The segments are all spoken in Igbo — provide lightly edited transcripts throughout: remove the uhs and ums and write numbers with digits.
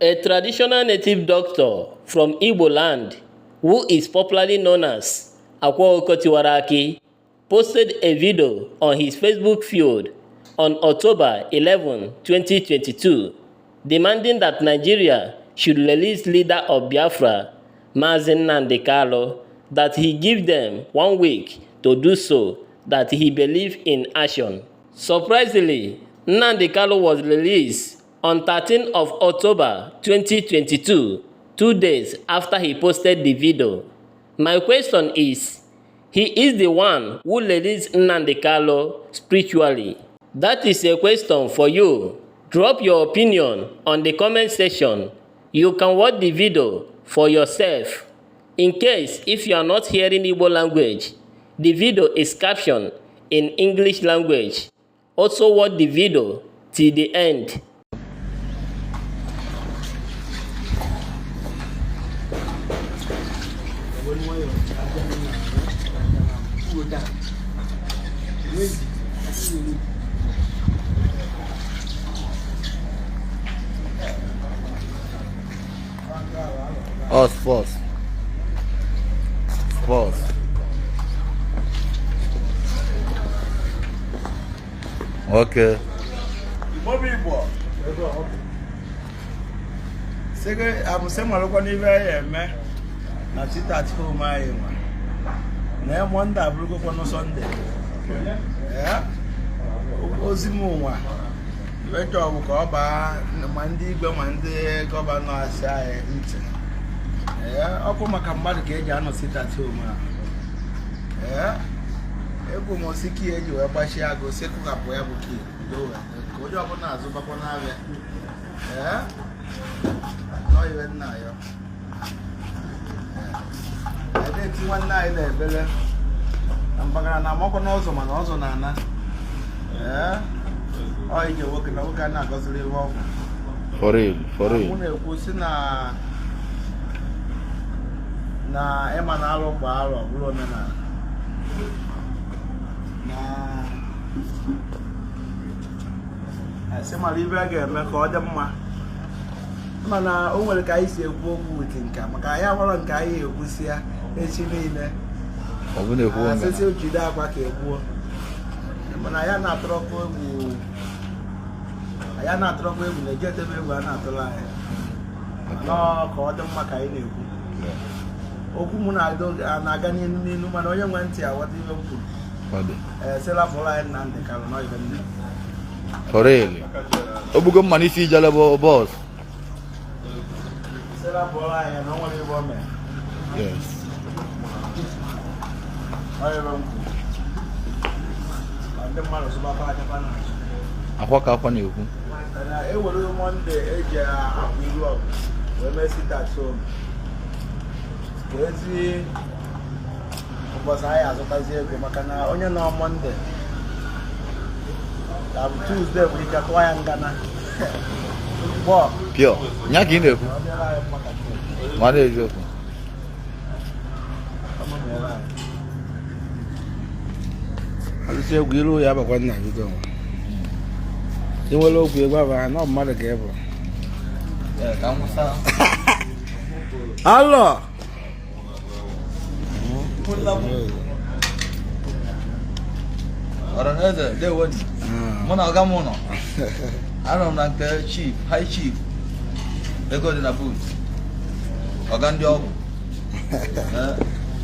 A traditional native doctor from Igbo land who is popularly known as Akwa Okuko Tiwara Aki posted a video on his Facebook feed on October 11, 2022, demanding that Nigeria should release leader of Biafra, Mazi Nnamdi Kanu, that he give them 1 week to do so, that he believe in action. Surprisingly, Nnamdi Kanu was released on 13 of October 2022, 2 days after he posted the video. My question is, he is the one who released Nnamdi Kanu spiritually? That is a question for you. Drop your opinion on the comment section. You can watch the video for yourself. In case if you are not hearing Igbo language, the video is captioned in English language. Also watch the video till the end. Us first. First. Okay. Igbo bụ Igbo sị abụsị malụkwa n'ibe anyị eme na sit at home anyị nwa na Monday abụrụgokwanụ Sunday. Ee, ozi m nwa ibe chọọ bụ ka ọ baa ma ndị igwe ma ndị governor asị anyị ntị. Ee, ọkụ maka mmadụ ka eji anọ sit at home a. Ee, egwu m osi kii eji wee gbachie agụ si kụghapụ ya bụ kii ka onye ọbụla azụbakwa n'ahịa. Ee, nọ iwe nna ya ebe eti nwanne anyị na-ebele na mpaghara na amakwa n'ụzọ mana ọzọ na-ana. Ee, ọ ije nwoke na nwoke a na-agọziri ihe ọgwụ. For real, for Mụ real. na-ekwu si na ịma na alụ gba alụ ọ bụrụ omenala na asị mara ibe a ga-eme ka ọ dị mma, mana o nwere ka anyị si ekwu okwu with nka maka anyị amara nke anyị ekwusi ya echi niile. Ọ bụ na-ekwu nga. Asịsị jide akwa ka egbuo, mana ya na-atụrọkwa egwu, ya na-atụrọkwa egwu na-eji edebe egwu a na-atụrụ anyị nọọ ka ọ dị mma ka anyị na-ekwu okwu mụ na-aga n'ilu n'ilu, mana onye nwe ntị aghọta ihe m kwuru. Ọ dị. Ee, sị lapụrụ anyị Nnamdị Kanụ nọ ibe nne. For real. O bugo mma n'isi ijele bụ boss. Sị lapụrụ anyị na o nwere ebe o mere. Yes. Ọ ebe m kwuru ma ndị mmadụ zụbakwa achakwa na-achụ. Akwa ka akwa na-ekwu. Na ewere Monday eji apụ iru ọgụ wee mee sit at home ka ezi ụbọchị anyị azụtazi ego, maka na onye nọ Monday ka bụ Tuesday bụ ike tụọ ya ngana gbọ. Pure. Nya ka ị na-ekwu. Ọ bịara anyị mma ka Chineke. Mana eziokwu. Ọ mere anyị. Alụsị egwu ilu ya bakwa nna bido ị nwere okwu egwu abara na ọ mmadụ ka ị bụ. Ka m nwụsa. Alọ. Ọhaneze, ndewo. Mụ na ọga m nọ. Anọ m na nke chief, high chief. Ego dị na boot. Ọga ndị ọgwụ. Ee,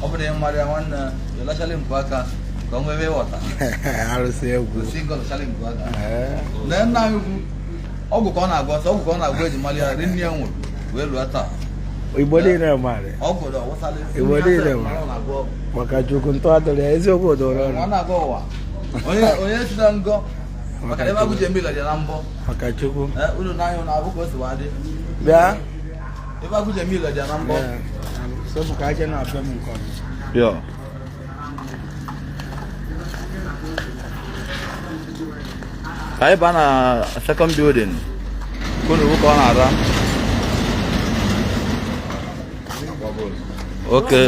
ọ bụ na ị mara ya nwanne, yọlachala mpụ aka ka ọ nwee ebe ịghọta. Arụsị egwu. Gosi nke ọlachala mpụ aka. Lee nna anyị ukwu, ọgwụ ka ọ na-agwọ ọsọ, ọgwụ ka ọ na-agwọ eji mali ya, rinne ya nwụrụ wee lụọ taa. Igbo niile mara. Ọgwụ dị ọwụsalị. Igbo niile mara. Ọ na-agwọ ọgwụ. Maka Chukwu ntụ adịrị ya eziokwu doro Ọ ọnụ. na-agwọ ụwa. Onye onye si na ngọ maka ebe agụ ji eme ile dị na mbọ. Maka Chukwu. Ee, unu n'anya unu abụ ka o si wee dị. Bịa. Ebe agụ ji eme ile dị na mbọ. Sọpụ ka aja na-abịa m nke ọma. Pure. Ka anyị baa na second building kunu ka ọ na-ara. Okay.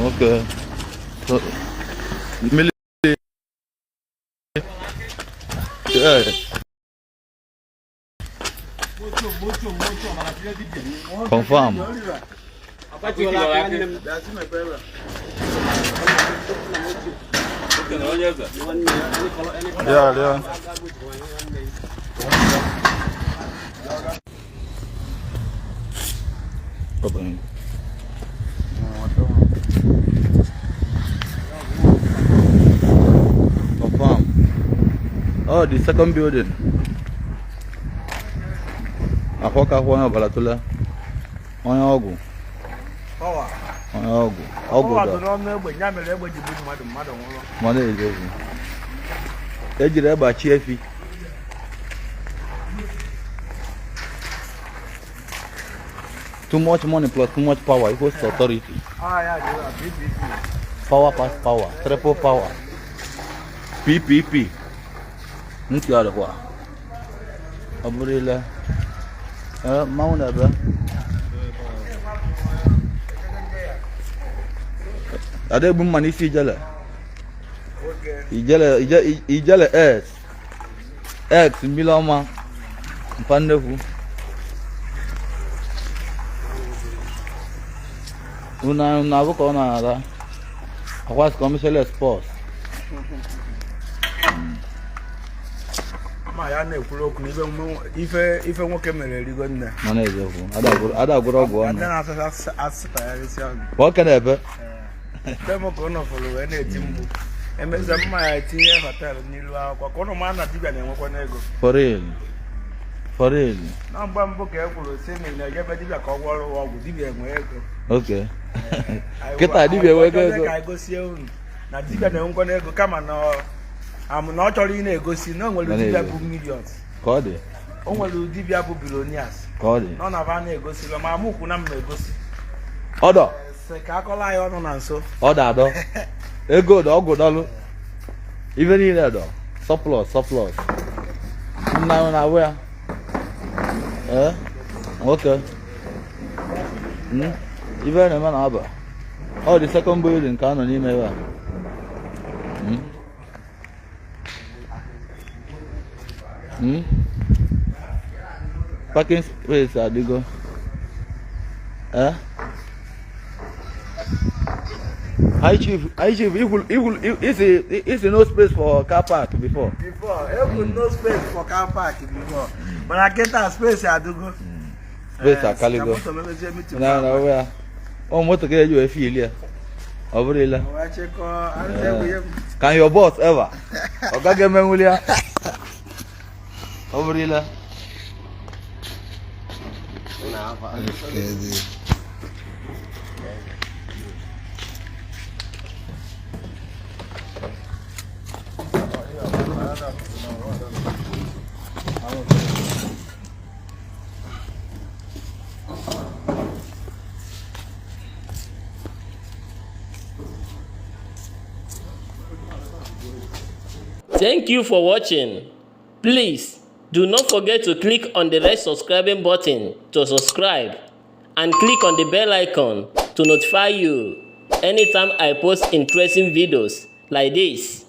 Okay. So, mmiri Confirm. Yeah. Open. Confirm. Oh, the second building. Akwaka akwụ onye ọbara tụle. Onye ọgwụ. Power. Onye ọgwụ. Ọgwụ Power dọ. dị n'ọnụ egbe, ya mere egbe ji gbu mmadụ, mmadụ nwụrụ. Mana eziokwu. Ejiri egbe achị efi. Too much money plus too much power equals to authority. Ah, ya dị ya, PPP. Power pass power. Triple power. PPP. Ntị ọ dịkwa. Ọ bụrụ ile. Ee, mmanwụ na-ebe. Ada egbu mma n'isi ijele. Nwoke. Ijele ijele S. X mmiri ọma. Mpa nnekwu. Unu na-abụ ka ọ na-ara. Akwa commercial sports. Ma ya na-ekwuru okwu na ife ife nwoke mere erigo nne. Mana eziokwu. Ada agwụrụ ọgwụ ọnụ. Ndị na-asụ asụtagharịsị ọnụ. Ka ọ ka na-ebe. Ndị m ka ụnụ fụrụ wee na-eti mgbu. Emeza mma ya etinye hotel n'ilu akwụkwọ ka ụnụ maa na dibịa na-enwekwa n'ego. For real. For real. Na mgbe mbụ ka e kwuru sị na ị na-eje ebe dibịa ka ọ gwọrọ ụwa ọgwụ, dibịa enwe ego. Okay. Kịta dibịa enwe ego ego. Ka anyị gosie unu na dibịa na-enwekwa n'ego, kama na amụ na ọ chọrọ ị na-egosi na o nwere Mana dibịa ego. bụ millions, Ka ọ dị. o nwere dibịa bụ billionaires. Ka ọ dị. Na ọ na-aba na-egosi ma mụ kwu na m na-egosi. Ọdọ. Sị ka akọla anyị ọnụ na nso. Ọ da-adọ. Ego dọ, ọgwụ dọlụ. Ife niile dọ. Surplus, surplus. Nna na-abụ ya. Ee, nwoke. Ife na-eme na-aba. Ọ dị second building ka a nọ n'ime ebe a. Parking space adịgo. Eh? High chief, high chief, ikwulu, isi no space for car park before. Before, ekwu no space for car park before, mana kịta space adịgo. Space Eh, akaligo. ka moto mebezie meeting. Na ya. Ọ moto ka eji wee fill ya. Ọ bụrụ ile. Wee chịkọọ arụsị egwu ihe m. Can your boss ever? Ọ gaghị emenwuli ya. Ọ bụrụ ile. Crazy. Thank you for watching. Please do not forget to click on the red subscribing button to subscribe and click on the bell icon to notify you anytime I post interesting videos like this.